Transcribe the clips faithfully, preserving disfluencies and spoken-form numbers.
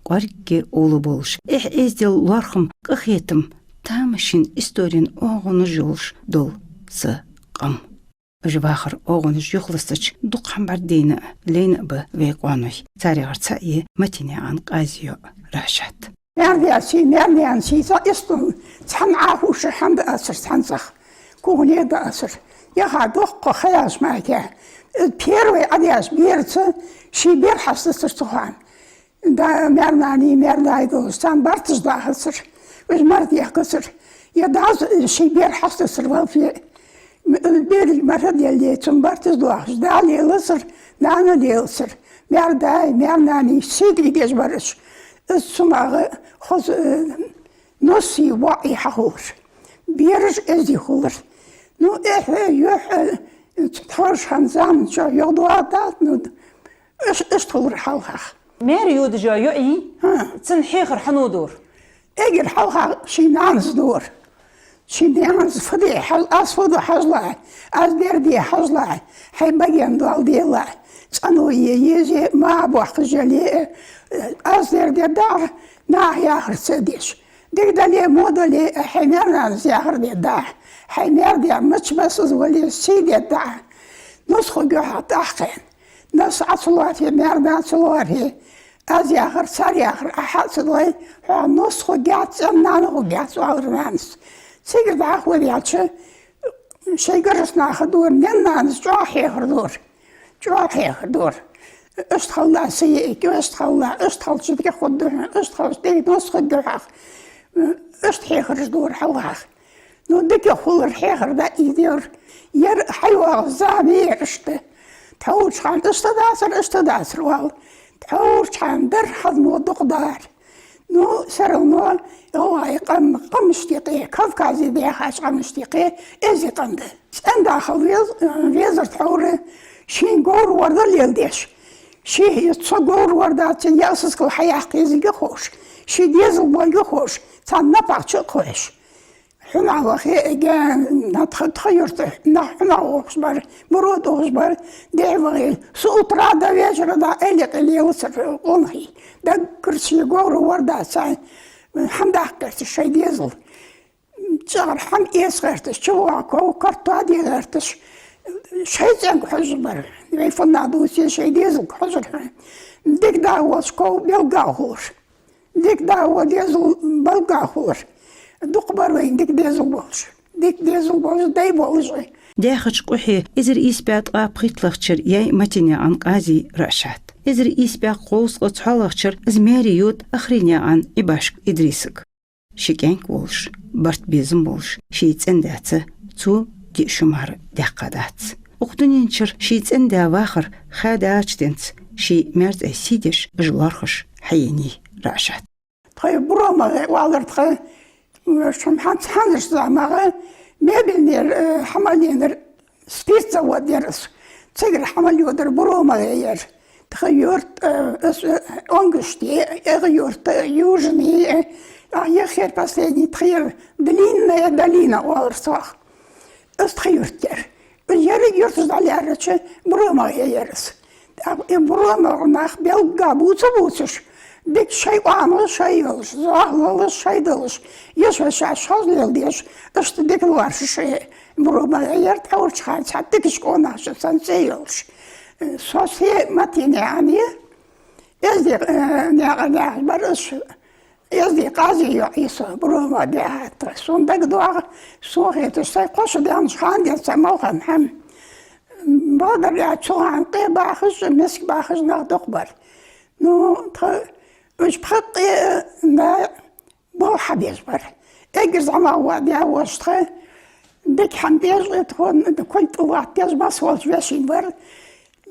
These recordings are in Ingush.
кӀоарга уллув болаш, эхь-эздел, лоархӀам, къахетам, тамашийна исторен оагӀонаш йолаш дола са къам. Уж вахара оагӀонаш юхалаьцача дукха хӀама бӀаргадайна а, лайна а ба вай къоаной. Царех цаӀ я Матенаькъан Къазий йоӀ Рашат. Маьр-даьй сий, маьр-наьна сий, цхьа истол, цхьана Ӏохувшар хӀама да асар, цхьана цӀагӀа кухне да асар. Яха доккха ха яьлча мара. Первый Ӏадеш бераца ший бер хьастацар цу хана. Да, маьр-нанеи маьр-даьи долаш, царна барташ дахацар, уж мара дехкацар. Е дас ший бер хьастацар валфе. Берий мара делле, цун барташ доахаш, да лелацар, нана лелацар. Маьр-даьй, маьр-нанеи сий деш бар уж. Из цунагӀа хоза, э, носсий, воӀи хьахулар. Бераш эздий хулар. Ну, эхь, юхь, э, цу тхьовра хана заман чу юхадоагӀа дац, ну, иш-, иштта хулар хьалхагӀа. Маьре йодаш йола йоӀ йий? ХӀа. Цун хьехар хьан дора? Эггара хьалхагӀа ший нанас дора. Ший нанас: фу де хьаж-, аз фу ду хьажалахь, аз дер де хьажалахь, хьай баген доал делахь, цӀено е, еза е, ма бохкаш яле, аз дер де дахь, наха яхар ца деш. Дика дале, во дале, хьай маьр-нанас яхар де дахь, хьай маьр-даь мича бесса вале, сий де дахь. Нус хургья хьа тӀаккха. Нус Ӏа ца лоархӀе, маьр-да ца лоархӀе, аз яхар, цар яхар Ӏа хьа ца дой, хьох нус хургьяц, цӀен-нана хургьяц, оалар нанас. Цигара дӀахо ваьлча, шоай гаргарча наха дора, наьна-нанас чӀоагӀа хьехар дора. ЧӀоагӀа хьехар дора. Иштта хила са йиӀиг, иштта хила, иштта хилча дика хургда хьона, иштта хилча дика нус хургья хьох. Иштта хьехараш дора хьалхагӀа. Ну, дика хулар, хьехар даийдора. Ер хьайоагӀа зама яр иштта. Тхьовра хана иштта дацар, иштта дацар оал. Тхьовра хана дар, хӀанз дукха дар. Ну, всё равно, гӀалгӀай къам, къамашта юкъе, Кавказе даьхача къамашта юкъе эздий къам да. ЦӀен-да хила вез-, везар тхьовра, шийна говр-ворда леладеш. Ше цу говр-вордаца ялсазкал хьаяккха езилга ховш, ший дезал болга ховш, царна напагӀа чу а кхоачаш. Хьунагӏа вахе, эггара тха, тха юрта нах хьунагӏа ухаш бар, буро духаш бар, дехьа вахе. С утра до вечера да эли къе лелацар къонахий. Даггара ший говр-вордаца хӀама даккха гӀерташ шоай дезал. ЧӀагӀара хӀама эца гӀерташ, чувоагӀа ков, картоа де гӀерташ, шоай цӀенга хьожаш бар. Вай фуннагӀа дувце, шоай дезалга хьожар хьона. Дика да волча ков белггала хулар. Дика да вола дезал белггала хулар. Дукха бар вайна дика дезал болаш. Дика дезал болаш, дай болаш. Даьхача къухье эзар ийс бӀаь ткъаь пхийтталагӀча шера яьй Матенаькъан Къазий Раъшат. Эзар ийс бӀаь кховзткъа цхьоалагӀча шера из маьре йода Ахринаькъан Ӏибашка Идрисага. Ши кӀаьнк волаш, барт-безам болаш, ший цӀен-даьца цо диъ шу мара даьккха дац. Укх дунен чура ший цӀен-даь вахар хаьдача денз, ший маьр-цӀай сий деш, уж лоархӀаш хьаенай Раъшата. Тхоай Буромагӏе оалар тха, шоай хӀанз хьанзарча замагӀа мебельнера, э, хӀама лийнар, спиртзавод яр из. Цигара хӀама леладар Буромагӏе яр. Тха юрт, э, из, э, Онгаште, эгӀа юрт, э, Южный, э, а еххара последний тха яр, Длинная долина оалар цох. Из тха юрт яр. Ер юрташ дӀалаьрача, Буромагӏе яр из. ТӀаккха и Буромагӏа нах белгга бувца-бувцаш, дика шоай оамал шоай йолаш, зоахалолаш шоай долаш, еш-вешаш хоза леладеш, иштта дика лоархӀаш Буромагӏе яр, тхьовра хана цхьа дикача къонахчун цӀи йолаш. Со се Матенаькъан я, эздий, э, наькъа яхаш бар из. Эздий Къазий йоӀ я со, Буромагӏа даьхад тха. Сона дагадоагӀа, сона хеташ, сай кхо шу даьннача хана денз цхьа малхам хӀама. Бакъдар аьлча, цу хана къе бахаш, миска бахаш нах дукха бар. Ну, тха уж пхи-къе, э, да, болх хьабеш бар. Эггара зӀамагӀа вола даь-воша тха, дика хӀама деш, тхона кулг тӀа латтадеш, масса волча вешийна вар.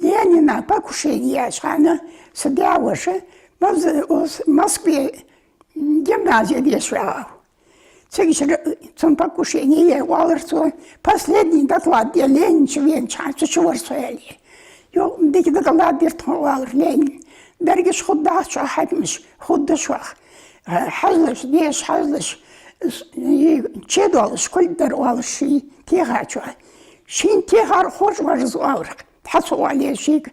Ленина покушение яьча хана са даь-воша Маз-, Москве гимназия деш ваьгӀав. Цига шера цун покушение яьй, оалар цо, последний доклад де Ленина чу венача хана, цу чу вар со аьле. Йо, дика доклад дир тхона, оалар Ленина. Дерригаш хургдац шоах хьакимаш, хургда шоах. Хьажалаш, деша хьажалаш, с-, и, чедоалаш, кулг дар, оалар ший техачоа. Шийна техар хорж вар из, оалар. Тхьа ца оале шийга.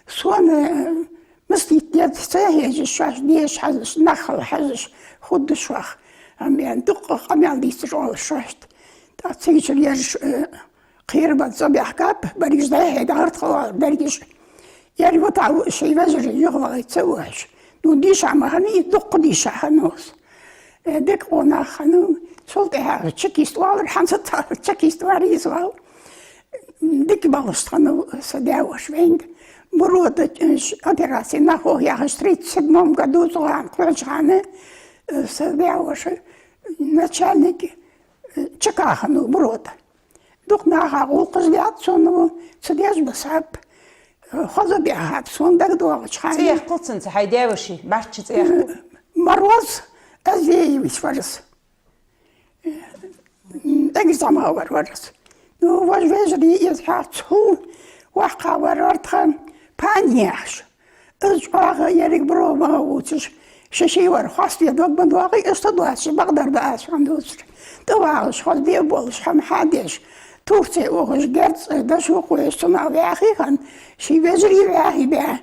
Сона, э, Мастит дед ца хьежаш, шоаш дезаш хьажаш, нахал хьажаш, хургда шоах. Амма дукха къамаьл дийцар оалаш шоашта. ТӀаккха цигача ераш, э, кхерабенна цӀабаьхкаб, берригаш дӀа-хьа дӀахьоргда оалар дерригаш. Ер вуташ шоай вежарий юхавахийта ца вахаш. Ну, дийша ма хиннай, дукха дийша хиннав из. Э, дика къонах хиннав, цул тӀехьагӀа чекист валар, хӀанз а чекист вар из вал. Дика балашта хиннав са даь-воша вайга. Буро тӀа, э, ш-, операци нах хьо яхаш, тридцать седьмом году цу хана кхоачаш хиннав, э, са даь-воша, начальник, э, ЧК хиннав Буро тӀа. Дукха наха гӀулакхаш даьд сона, цу деш бисаб, э, хоза баьхаб сона дагадоагӀача хана. ЦӀи яхкхалца цу хьай даь-веший, бӀарчча цӀи яхкхалца. Мороз Азеевич вар из. Эггара зӀамагӀа вар, вар из. Ну, вож вежарий из хьа цул воккхагӀа вар, вар тха Пани яхаш. Из чӀоагӀа еррига Буро ма вувцаш, ший-ший вар хьаста дог ма доагӀий, иштта доацаш, бакъдар да аз хьона дувцар. ТӀавагӀаш, хоза де болаш, хӀама хьадеш, Турце ухаш, герз дошув кхоачаш, цунах ваьхий хинна, ший вежарий ваьхий баь.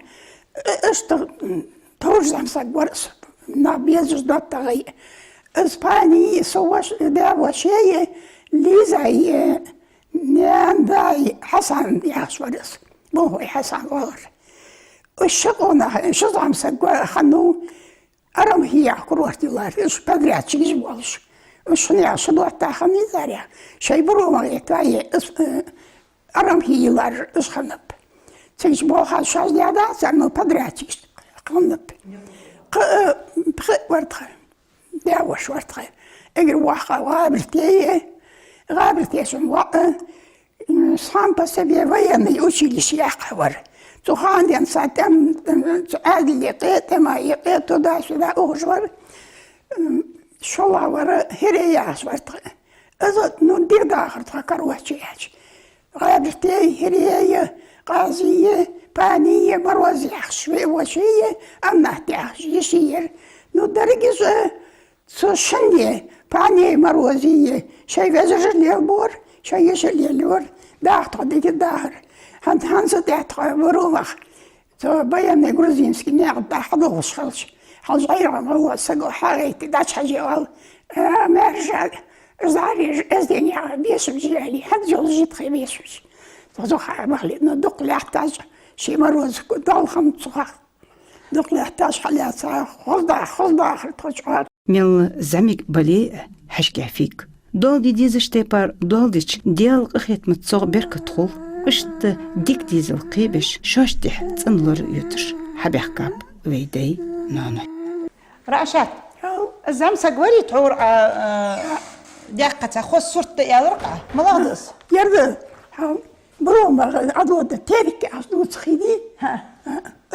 Иштта, м, товш зӀамсаг вар из, нах безаш доттагӀий. Из Пани, со вош-, даь-вошеи, Лизаи, наьна даи Хьасан яхаш вар из. Болхой Хьасан оалар. Уж ши къонах, ши зӀамсаг вар хиннав, Арамхи яха курорт йолаш, уж подрядчикаш болаш. Уж шоана яха ши доттагӀа хиннай цар. Шоай Буро ма гӀертавай, из, э, Арамхи йолаш уж хиннаб. Цигача болхаш шоаш даьдац цар, ну, подрядчикаш хиннаб. Кхы, э, пхиъ вар тха. Даь-воша вар тха. Эггара воккхагӀа ГӀабертеи, ГӀабертешта воӀ, м, сам по себе военный училище яьккха вар. Цу хана денз са тӀем, м, цу Ӏаьдала юкъе, тӀема юкъе, туда-сюда ухаш вар. М, шоллагӀа вар ХӀире яхаш вар тха. Из, ну, дика дахар тха, короче яьлча. ГӀабертеи, ХӀиреи, Къазии, Пании, Мороз яхаш, ве-, вошеи, Амнат яхаш, йиший яр. Ну, дерригаш, э, цу шинне, Пании, Морозии, шоай вежараш лелабора, шоай йиша лелайора, даха тхо дика дахар. ХӀанз, хӀанз а тӀехьа тхо Буромах. Цу военный грузинский наькъа тӀа хьадолхаш хилча, хьалжагӀа гӀалгӀай саго хьагӀайтта, дӀачухьежа оал: «А, маьрша, из дӀарежа, эзден яха бешамаш яле, хӀанз йолаш я тха бешамаш». Цу хана бахьан, ну, дукха лаьтташ, ший Мороза доал хиннад цу хана. Дукха лаьтташ хьалаьца, хоза да-, хоза дахар тхо чӀоагӀа. Мел зӀамига бале а, хьажкӀа фиг. Доал де дезача тайпара доал дича, Даьла къахетамца цох беркат хул. Иштта дика дезал кхебеш, шоашта тӀехьа цӀена лора йоташ хьабаьхкаб вай дай-ноаной. Раишат, хьо зӀамсаг варий тхьовра, а, а, даьккхача хоза сурт да аьлар-кх Ӏа? МалагӀа да из? Ер да. Хьо Буромах Ӏодода Терек яхаш дувца хий дий. ХӀа.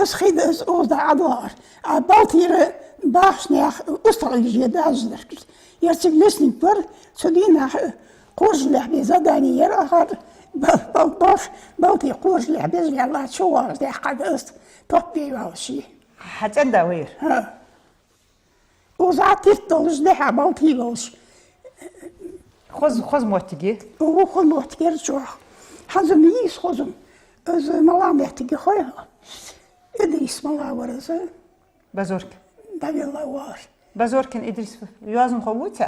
Из хий да, из укхаза дӀа ӀодоагӀар. А Балтийра бахача наьха устагӀа лежа дазаш дар. Ер цига лесник вар, цу дийнахьа кхоржалехь бе задани яр акхар, бал-, бал-, бал-, Балтий кхоржалехь беза ваьлла, чувоагӀаш даьккхад из, топ бе йоаллаш. Хьа цӀен-да вар ер? ХӀа. Укхаза тирт долаш, дехьа Балтий волаш. Хоза, хоза моттиг я? О, хоза моттиг яр чӀоагӀа. ХӀанз ма йий из хоза. Из малагӀа моттиг я хой хьона? Идрис малагӀа вар из? Базоркин. ДӀавелла воаллар. Базоркин Идрис йоазонхо вувций?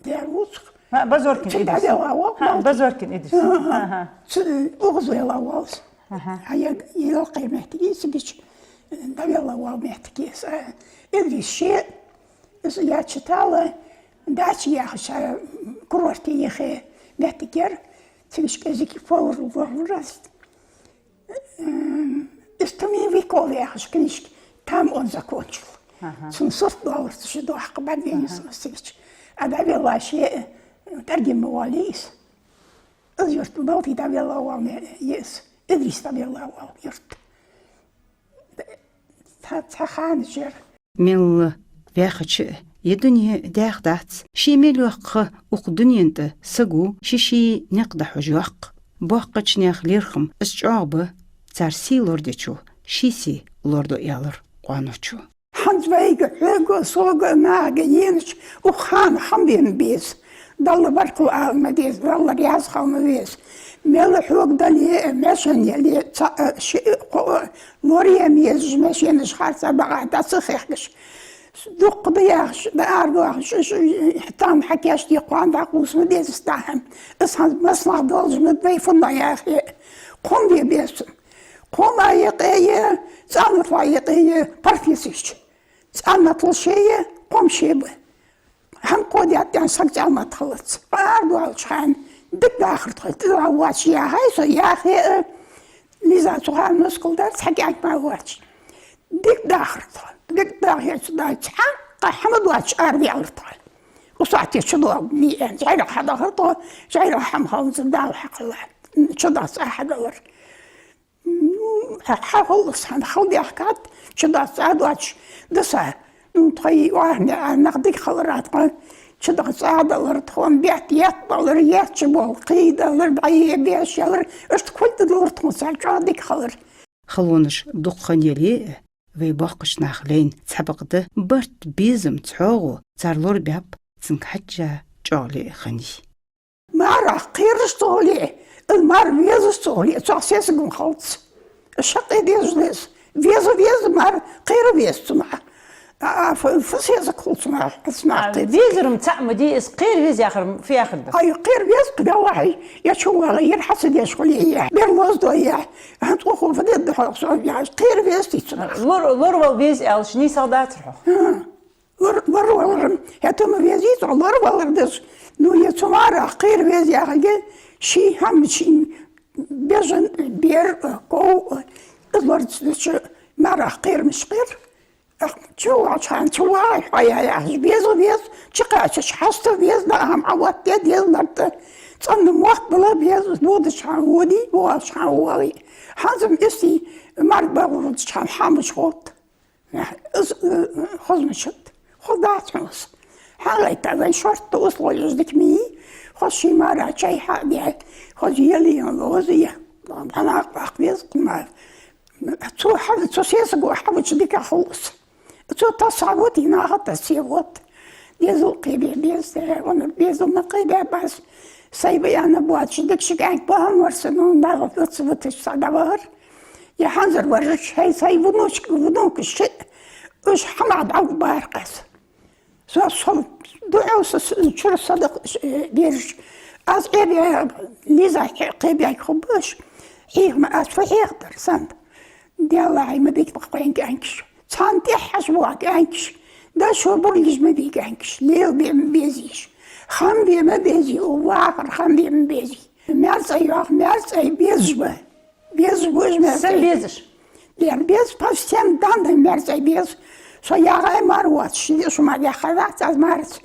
Дера вувц-кх. ХӀа, Базоркин Идрис. ДӀавелла воал. ХӀа, Базоркин Идрис. ХӀа, хӀа. Укхаза велла воал из. Аха. А я, ялкъа моттиг я из, цигача дӀавелла воал моттиг я из. А Идрис ше, из я читала, дача яхача курорте яха моттиг яр, цигача кӀезига повар вар из. М, «История веков» яхаш книжка, там он закончил. Аха. Цун сурт доалларца ше дохка бадвенис цигача. А дӀавелла ше, э, тӀаргим ма воаллий из. Из юрт Балтий дӀавелла воал ма йий из. Идрис дӀавелла воал юрт. Цхьа, цхьа ханаш яр. Мел ваьхача а, ер дуне даьха дац. Ше мел йоаккх ха укх дунен тӀа саго, ший-ший никъ дӀахьожайоаккх. Боккхача наьха лерхӀам из чӀоагӀа ба, цар сий лорадечо ший сий лорадо, аьлар къоаночо. ХӀанз вайга, хьога, сога, нахага енача, укх хана хӀама бе беза. Далла баркал ала ма деза, Далла раьза хила ма веза. Мел хьога дале а, машен яле а, цхьа а, шиъ а, кхоъ а, лорае ма езаш машенаш харцахьа бакъахьа дӀа ца хехкаш. Дукха да яхаш, дӀа ара доахаш, уж, уж, тахана хьакийчде, кхоана дӀакхувса ма деза из тахан. Из хӀанз массанахьа долаш ма да вай фуннагӀа яхе а. Кхо ма бе беза цунна. Кхо ма юкъе я, цӀена тӀа юкъе я, профессеш. ЦӀена тӀа ше я, кхо ма ше ба. ХӀама кхо даьттӀа саг цӀена тӀа хилац. Ара доалача хана дика дахар тхо, тӀадоагӀа воацаш яхай со, яхе а, Лиза цу хана мускал дар, цхьа кӀаьнк мара воацаш. Дика дахар тхо, дика дахар цу дац, цхьаккха хӀама доацаш ара ваьлар тхо. Усатте чу доагӀа, ниен, жӀайрах хьадахар тхо, жӀайрах хӀама ханза Дала хьакхалла. Чу даха цӀа хьадалар. Ну, хьа-, хьа хуллас хьан хала дехкад, чу даха цӀа доацаш, даса. Ну, тхоай оахне а нах дика хилар а тхо, чу даха цӀа далар, тхона бетта етт балар, етташ бола кхы далар, дӀае беш ялар, иштта кулг тӀадалар тхона цар чӀоагӀа дика хилар. Халонаш дукха хинна яле а, вай боккхача наха лайна цхьабакъда барт, безам, цхьоагӀо цар лорабаьб, цунга хьежжа чӀоагӀа ле а хиннай. Марах кхераш ца хуле, из мар везаш ца хуле, цох сесаг ма хилац. Шаккхе дезаш да из. Веза, веза мар, кхера веза цунах. А, а, фу, фу сесаг хул цунах, цунах А, кхера? Везар-м цаӀ ма дий, из кхера веза яхар фу яхар да? Ай, кхера веза, кхы валлахӀи, я чу вала, ер хьа ца деш хуле, я бер лозадой, я. ХӀанз цӀухо фу дергда хьогӀ со, я кхера веза ти цунах. Лор-, лоравала веза аьлча, нийсагӀа дацар хьох. ХӀа. Лор-, лоравалар, хӀаьта ма везий цох, лоравалар да из. Ну, е цу марах кхера веза яхилга, ший хӀама, ший бежан, бер, ков, из лорадеш да, марах кхера мишта кхер. Ах, чу вагӀача хана, чу вагӀа хьо яхаш, веза, веза, чу кхаьчача хьаста веза, даа хӀама Ӏооттаде деза ларда. ЦӀена мотт бала беза, водача хана воде, воагӀача хана воагӀе. ХӀанз-м истий, мар багӀа водача хана хӀама мишта хот. Из, э, хоза мичад, хоза дац хьона из. Хьагайта вай шортта условеш дика ма йий, хоза ший мара чай хьа а даь, хоза ели а лозае, дӀанакъ ваккха веза кхы мара. Цо хьа-, цу сесаго хьавича дика хул из. Цо тасса вотий, наха тассе вот. Дезал кхебе беза, ванар безал ма кхебе баз. Сай баяна боацаш, дика ши кӀаьнк бахьан вар са, ну, дагӀа вац ваташ са дӀавахар. Я хӀанзар варжаш, хӀай сай внучка, внукаш шиъ, уж хӀама дӀавугбар-кх аз. Со, со дуӀа, со, со чура садакъа, э, бераш. Аз кхебе, Лиза кхебе хӀубаш. Хьеха ма аз фу хьехадар санд. Деллахьа, ма дика ба-кх вайна кӀаьнкаш. Цхьан тӀехьа хьажа боагӀа кӀаьнкаш. Да шо бурлиж ма бий кӀаьнкаш. Лелабе ма безий уж. Хам бе ма безий, вахар хам бе ма безий. МаьрцӀай йоах, маьрцӀай безаш ба. Безаш ба уж маьрцӀай. Сен безаш? Ер беза, по всем данным маьрцӀай беза. Со яхай мар воацаш, ши шу ма яхай вац аз марца.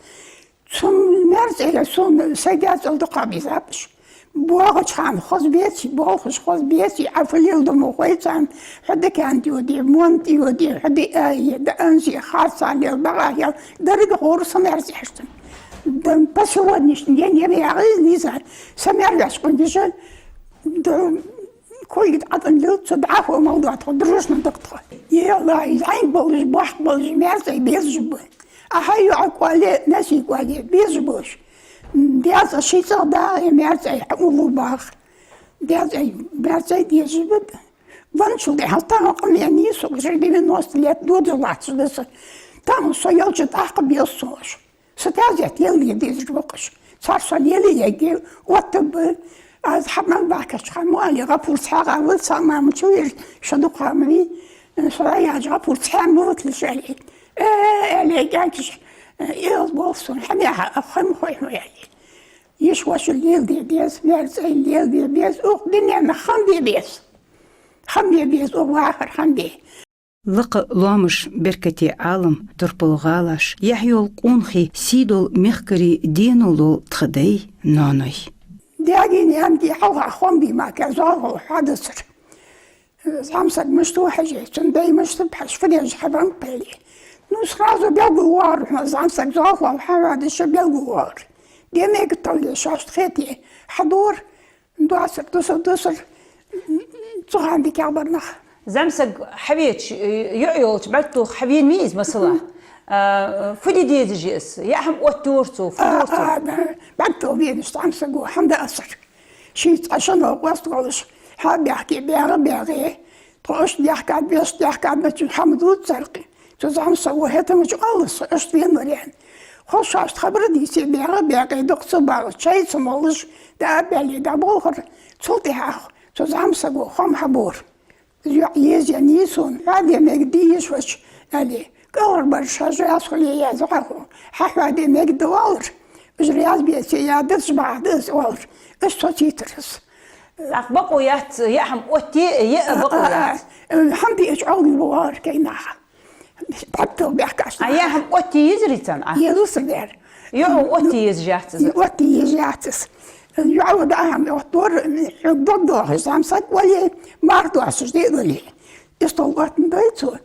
Цу маьрцӀайга сона сай даьцӀал дукха безаб уж. БоагӀача хана хоза беций, болхаш хоза беций, Ӏа фу леладу ма хой царна, хьо дикан тӀа йоде, мон тӀа йоде, хьо диа е, даанзе, харцахьа лела, бакъахьа лела, деррига ховра са маьрцӀаштан. Да, по сегодняшний день я яхай из нийса, са маьр ваьшкъун дижа, да, кулга Ӏатан лила, цу дӀахо мел доа тхо, дружно да-кх тхо. Е Аллахь, зӀамига болаш, боккха болаш, маьрцӀай безаш ба. Ӏа хьай йоӀа кӀоале, Наси кӀоале, безаш ба уж. ДаьцӀа ший цӀагӀа дагӀа, е маьрцӀай хьа уллув багӀа. ДаьцӀай, маьрцӀай дезаш ба. Ванчул тӀехьа тахан къамаьл нийса, уже девяносто лет додаш латташ да са. Тахан со ялча тӀаккха беза со уж. Са тӀазет лелае дезаш ба-кх уж. Цар со лелаергья, оттаргба. Аз хьа мел бахкача хана мо аьле, ГӀапур цхьаькха вац, цхьа мама чу веш, ша дукха ма вий, со яхача ГӀапур цхьаь ма ватлаш аьле. Э, аьле, кӀаьнкаш, э, эгӀаз болх сона, хьанехьа, а хам хой хьо аьле. Йиша-воша леладе деза, маьрцӀай леладе беза, укх дунен хам бе беза. Хам бе беза, укх вахар хам бе. Лакха лоамаш, беркате Ӏалам, дурпал гӀалаш, яхь йола къонахий, сий дола мехкарий, денал дола тха дай, ноаной. Даьгеи наьнагеи хьалха хам бе мара зоахалол хьадацар. ЗӀамсаг мишта ва хьажа, цун дай мишта ба хьажа, фу деш хьавеннав-кх аьле. Ну, сразу белгалвоагӀар хьона, зӀамсаг зоахалол хьахьадеш белгалвоагӀар. Де мегаргдолаш, шоашта хете, хьадора. Доацар, дусар, дусар, цу хана дикагӀа бар нах. ЗӀамсаг хьавеча, э, йоӀ йолча бӀаргтоха хьавена ма вий из, масала. Мгм. А, фу де дезаш я из? Яа хӀама оттайора цо, фу дора цо? А, а, да. Ӏаттал венаш зӀамсаго хӀама да асар. Шийца цхьа шиннал къоаста волаш, хьабаьхке, баьгӀа-баьгӀе, тхо иштта даьхкад, вешта даьхкад, ма цу хӀама дувцаркхи. Цу зӀамсаго хӀетамаш оалаш, со иштта венавар аьнна. Хоза шоашта хабар дийце, баьгӀа-баьгӀе, дукха ца багӀаш, чай ца молаш, дӀа а баьле, дӀаболхар, цул тӀехьагӀа цу зӀамсаго хоам хьабора. ЙоӀ еза я нийсона, хьоаде мегаргда из вайна, аьле, кӀалхарбараш хьажа, аз хуле яза хьахо, хьа хьоаде мегаргда оалар, уж раьза беце, я дацаш бахьа да из оалар, иштта социйтар из. ТӀаккха бокъо яц, яа хӀама оттае, яа бокъо яц. ХӀама диача Ӏовдал бу оалар кайнаха. ДӀатоха баьхкача. А яа хӀама оттае езарий царна? ЕзаӀ сар дер. ЙоӀо оттае езаш яц из. Оттае езаш яц из. ЙоӀо даа хӀама оттадора, хьога дог доахаш зӀамсаг вале, марха доасташ диъ вале. Истол оттадаьд цо.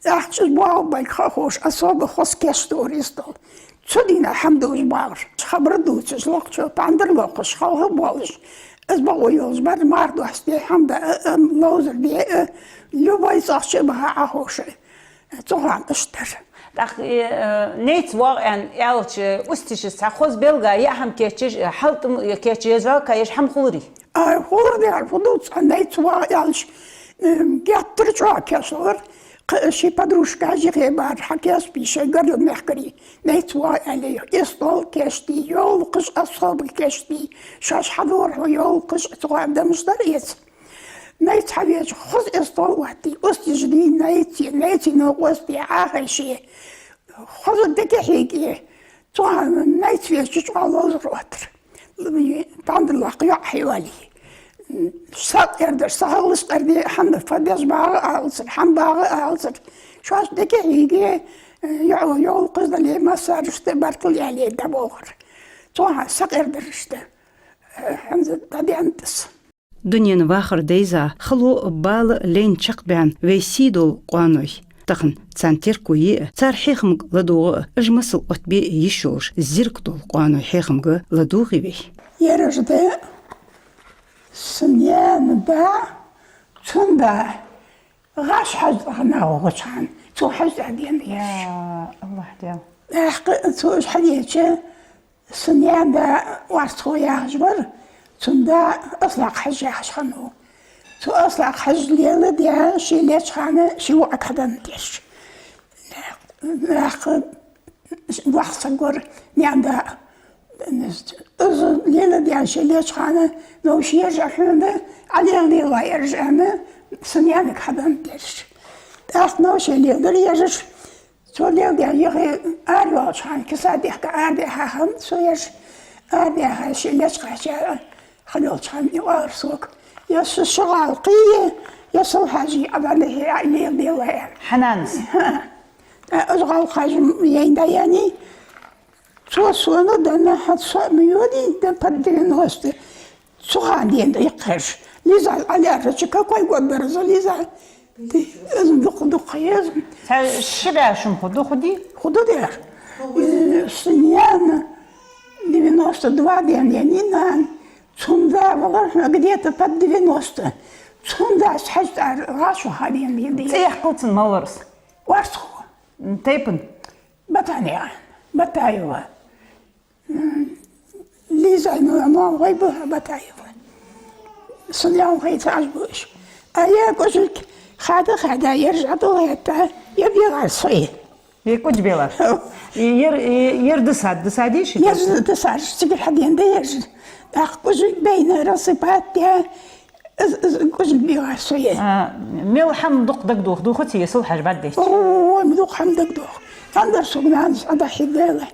ТӀаккха уж боагӀа балга ха а ховш, особо хоза кийчдора истол. Цу дийнахьа хӀама дувцаш багӀар. Хабар дувцаш, лакхачо пандар лохаш, халха болаш. Из бокъо йолаш бар, марха доастаде, хӀама даа, а, а, ловзар де, а, любой цӀагӀа чу а баха Ӏоховша. Цу хана иштта дар. ТӀаккха, э, найц воагӀа аьнна аьлча, усташца цхьа хоза белгга, яа хӀама кийчъеш, э, хьалтӀам кийчъеш, валка еш хӀама хуларий? А, хулар дера, фу дувц, а найц воагӀа аьлча, э, геттара чӀоагӀа кийчлар, кхы ший подружкаш юхе бар, хьакийчбий шоай гаргара мехкарий, найц воагӀа аьле, истол кийчдий, йовлакхаш особо кийчдий, шоаш хьадора йовлакхаш, цу хана дамаш дар эца. Найц хьавеча, хоза истол оттадий, усташ дий найце, найций новкъостий Ӏохайше. Хоза дика хьийге. Цу хана найц веча чӀоагӀа ловзар оттар. Пандар лакха йоӀ хьайоалае. Сакъердаш, сахьалаш къерде, хӀама фу деш багӀа алацар, хӀама багӀа алацар. Шоаш дика хьийге, йоӀо йовлакхаш дале, массарашта баркал аьле дӀаболхар. Цу хана сакъердарашта хӀанз дӀадаьннад из. Дунен вахар дайза, хало, бала лайна чакхбаьнна вай сий дола къоаной. Тахан царна терко е а, цар хьехамга ладувгӀа а, уж масал оттабе а йиш йолаш, зирк дола къоаной хьехамга ладувгӀий вай? Ераш да, са наьна да, цун да, гӀаш хьажцӀа хиннав гучхьан, цо хьажцӀа денна ераш. Я АллахӀ, Даьла. ТӀаккха цо уж хьадеча, са наьна да Орцхо яхаш вар, цун да Аслакъ-Хьажа яхаш хиннав. Цу Аслакъ-Хьажас леладаь, ше леча хана ший воӀага хьаденнад ераш. Нах, нах, вахсагор наьна да. Из леладаь ше леча хана, новкъостий ераш а хьона, Ӏалеладелахь ераш аьнна, са наьнага хьаденнад ераш. ТӀаккха новкъостий леладир ераш, цо леладаь юхе араваьлча хана, киса дехка арадаьха хиннад цо ераш, арадаьха ше лечкъача хьалелча хана, из оалар сога: «Я ши, ши гӀала кхийе, я Салхьажий Ӏадалахье, Ӏалеладелахь», — аьнна. Хьананас? ХӀаа. Э, уж гӀалкхаш яйна дӀаяьннай, цо сона денна, хӀанз со а ма йодий, да под девяносто. Цу хана денна да иккхаш. Лизай Ӏалярача, какой год дар из, Лиза? Из дукха, дукха еза. Цхьа ши бӀаь шу ма хургда, хургдий? Хургда дера. Э, са наьна девяносто два денна яьннай нана. Цун да валар хьона где-то под девяносто. Цун дас хьажцӀа гӀаш ваха денна яьннай. ЦӀи яхкал цун, малав из? Орцхо. М, тайпан? Батанаькъан, Батаева. М, Лизай ноаной ба Батаева. Са наьна хьайца Ӏаш ба уж. А е кӀужиг хада-хада, ераш ӀотӀагӀа хетта, е бегӀар со я. Е кӀуж белар. Е ер, е ер дисад, дисадий ши? Ер дисар, цигара хьаденна да ераш. ТӀаккха кӀужиг байна, рассыпать даь, из, из кӀужиг бегӀар со я. А, мел хӀама дукха дагадох, дохац е Салхьаж бӀаргадайча? Ой, дукха хӀама дагадох. Цхьандар сога нанас Ӏодахьийта Дала.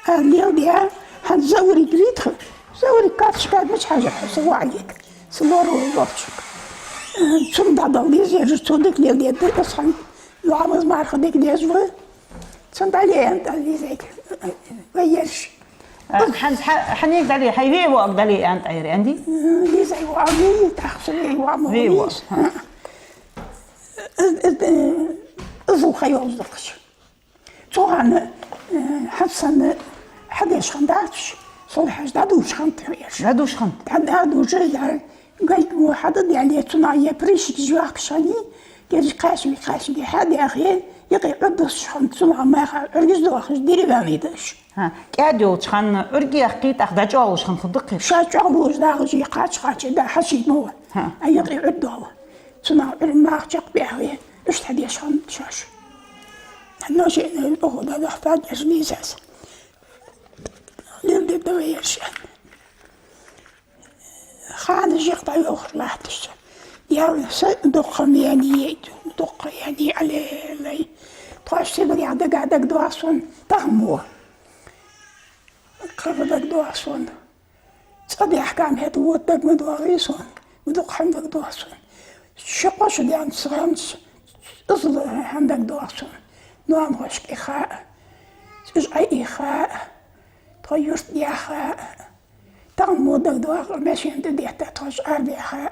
А, леладаь, хӀанз Заурик вий тха. Заурик картошка мича хьажа хьо, са воӀага, са лораволчунга. Цунна дӀадала деза ераш, цо дика леладаьд, аз хьан ламаз марха дика деза ва. Цунна дӀале аьннад Лизайга вай ераш. А, хӀанз хьа-, хьанега дӀале, хьай ве воӀага дӀале аьннад Ӏайра, аьннадий? Лизай воӀа вий, тӀаккха са ве воӀа ма вий. Ве воӀа. ХӀаа. Из, из, э, иззал ха йолаш да-кх уж. Цу хана, э, хӀанз санна хьадеш хиннадац уж, Салхьаж дӀадувш хиннад тхо ераш. ДӀадувш хиннад? ДӀа-, дӀадувш, я гайка мо хьадаьле, цунах е прыщик жвахкаш хиннай, Кежа кхаьча, кхаьча хьадаьхе, юкъе Ӏур дусаш хиннад, цунах мара Ӏур гиз доахаш, деревянный да уж. ХӀа, кӀаьда йолча хана Ӏур гӀехкий, тӀаккха дӀачӀоагӀлуш хиннад хургда-кх. Ша чӀоагӀлуш дагӀаш, кхача-кхача да хьаший мо. ХӀа. А юкъе Ӏур дола. Цунах Ӏур мах чакхбаьхе, иштта хьадеш хиннад шоаш. Но шоай охо да дахта деш дийзас. Лил де да ваерша. Ханаш жих дӀайохаш латташ. Ял са дукха мени, дукха яни алелай. Тхоаш Сибрех дага дагадоагӀа сона тахан мо. Кхы дагадоагӀа сона. Цкъа даьхкам хӀета вот дага ма доагӀий сона. Ма дукха хӀама дагадоагӀа сона. Ши-кхо шу даьнна ца хиннад, из хӀама дагадоагӀа сона. Ноанахошка хаа, цӀуж Ӏайха хаа, тхо юртдаьха хаа. Тахан мо дагадоагӀа, машен тӀа детта тхоаш арадаьха.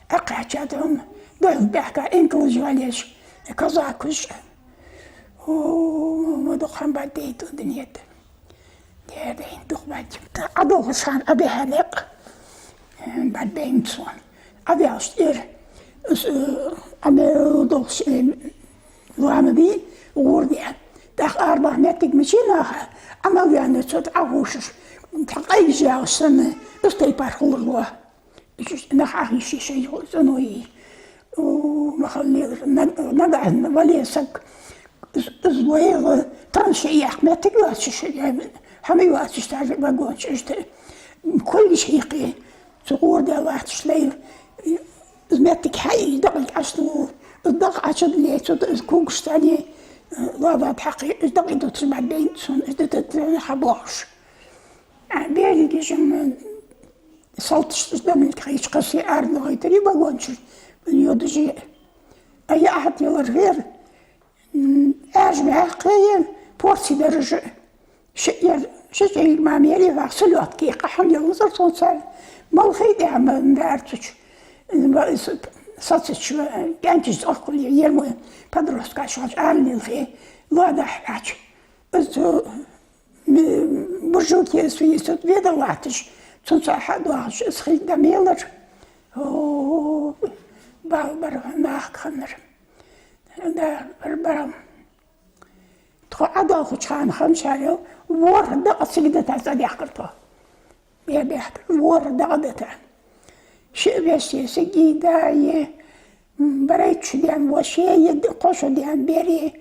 Акхача дӀом дойла баьхка инкалаш валеш, казакаш. О, ма дукха хӀама баддайта дунен тӀа. Дера дайна дукха баддайта. Ӏадолхаш хана Ӏабихьа никъ баддайнад сона. Ӏабаьлча тӀера, с-, Ӏабаьлча долхаш, э, лоам бий, гӀор де. ТӀаккха арабаха моттиг мича наха, Ӏамал ваьнна цо тӀа Ӏохувшаш, тха къайгаш яхаш санна, из тайпара хулар ло. Уж нах Ӏохайша шоай цӀенои. У, ма хала лелар, наг-, нагахьа вале саг, из, из лойла, траншеи яккха моттиг йоацаш, хӀама йоацаш, даже вагонаш иштта. Кулгаш хьийкхе, цу гӀор де латташ лайла. Из моттиг хьаий, дакъа Ӏочудалу, из дакъа Ӏочудале, цу тӀа из кулгаш цӀане, лоа тӀа хьакхе, из дакъа дуташ баддайнад сона, из дуташ хьабоагӀаш. А берригаш-м салташта из дӀа мел кхайча, кхасе арадохийтарий вагончура, йодаже. А яа хьатӀаелар хӀара, м, аьржа баьккхе, порци даража. Ши ер, ши чӀегилг ма мере, вах, селёдка, кхы хӀама яллазар цун цар. Малхий тӀехьа ма дарцуча. М, ва-, с-, сацача, кӀанчаш цӀохкхуле, ер мо подростка шоаш ара лилхе, лоа тӀа хьача. Из цу М-, буржуйке свистут ведар латташ, цунца хьадоагӀаш, из хилла дӀа мелар. О, бала бар нах ханнар. Да, бар, бар. Тхо Ӏадоалхача хана ханшарел ворхӀ дакъа цига дита цӀадаьхкар тхо. Бе бехкар, ворхӀ дакъа дита. Ши веште сиги да е, м, барайтта шу даьнна воше е, кхо шу даьнна бере.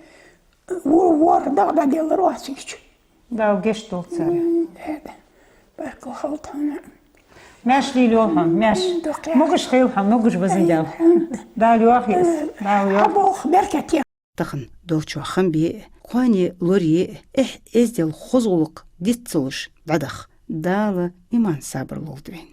Во-, ворхӀ дакъа дӀаделар оцигача. Дала гешт долда царех. М, да, да. Баркал хилда хьона. Маьрша лелайойла хьо, маьрша. М, дукха. Могаш хийла хьо, могаш, везан Даьла. Ай, хьона. Дала йоах из, э, Дала йоах. Хьаболх беркате. Тахан долчох хам бе, кхоане лорае, эхь-эздел, хоза гӀулакх диц ца луш дӀадаха. Дала иман, сабар лолда вайна.